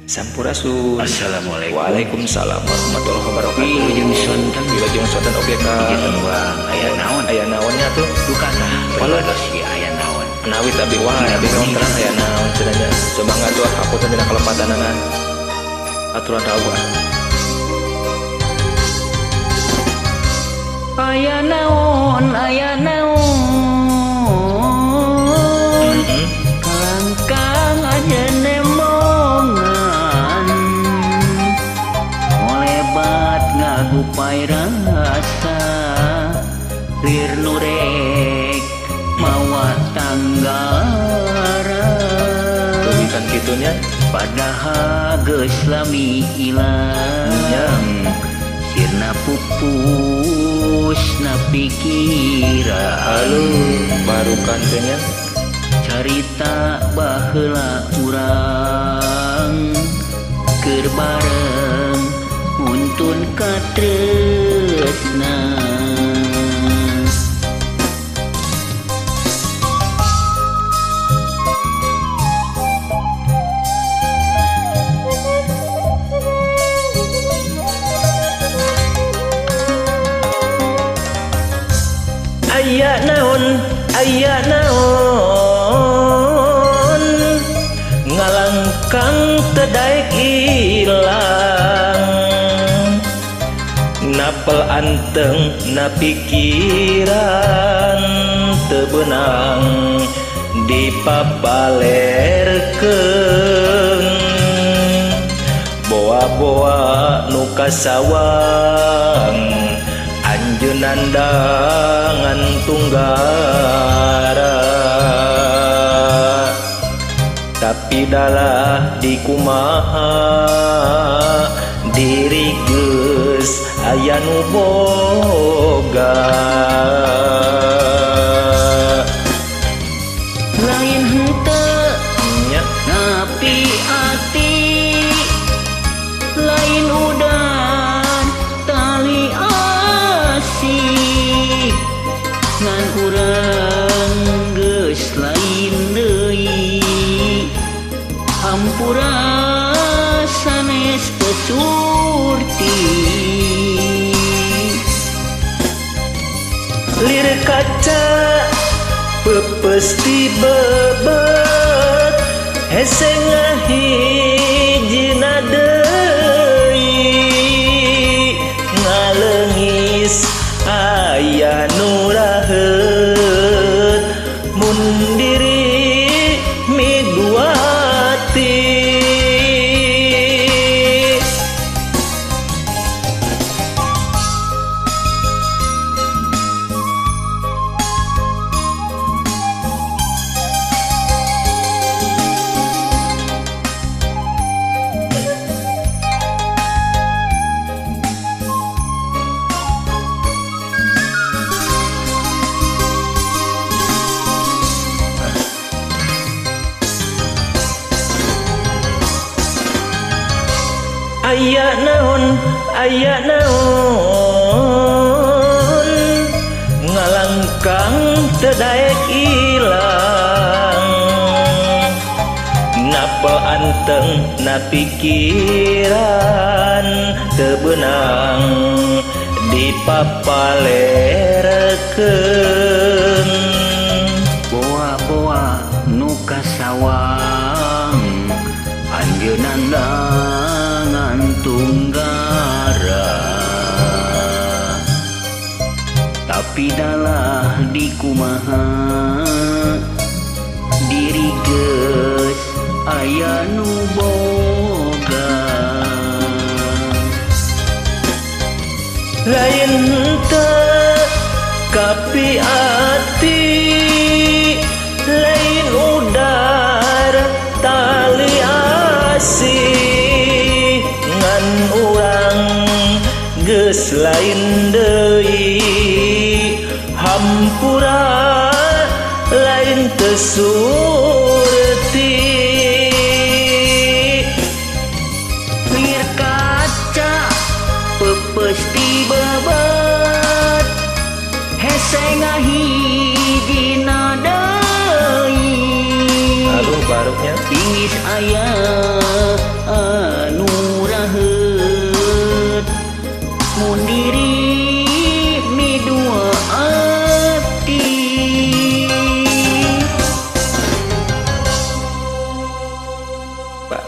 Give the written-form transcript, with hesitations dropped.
Sampurasun. Assalamualaikum. Waalaikumsalam warahmatullahi wabarakatuh. Wilujeng sonten. Wilujeng sonten oge ka. Hiji tembang aya naon? Aya naonnya tuh? Duka tah. Pribados ieu aya naon? Menawi abdi wah abdi terang aya naon cenah nya. Semangat tuh aku teh dina kalepatanana. Aturan rawuh. Aya naon, aya naon. Kalangkang aja nemongan. Molebat ngagupai rasa lir nurek mawa tanggara. Tumikan kitunya padahal geus lami ilang. Sirna pupus na pikiran. Halo barukan teh nya. Carita baheula urang keur bareng muntun katresna. Aya naon, aya naon, ngalangkang teu daek ilang. Napel anteng na pikiran teu beunang dipapalerkeun. Boa-boa nu kasawang anjeun nandangan tunggara. Tapi dalah dikumaha diri geus aya nu boga. Lain henteu nya ngapi ati, lain udan tali asih. Ngan urang geus lain deui, hampura sanes teu surti. Lir kaca peupeus ti bebet, hese ngahijina deui. Ngaleungis aya nu raheut mun diri miduati. Aya naon, aya naon, ngalangkang teu daek ilang. Napel anteng na pikiran teu beunang dipapalerkeun. Boa-boa nu kasawang anjeun nandangan tunggara. Tapi dalah dikumaha diri geus aya nu boga. Lain teu kapi ati, lain udar tali asih. Ngan urang geus lain deui, hampura lain teu surti. Lir kaca peupeus ti bebet, hese ngahijina deui. Aduh baruknya Ingis aya Pak.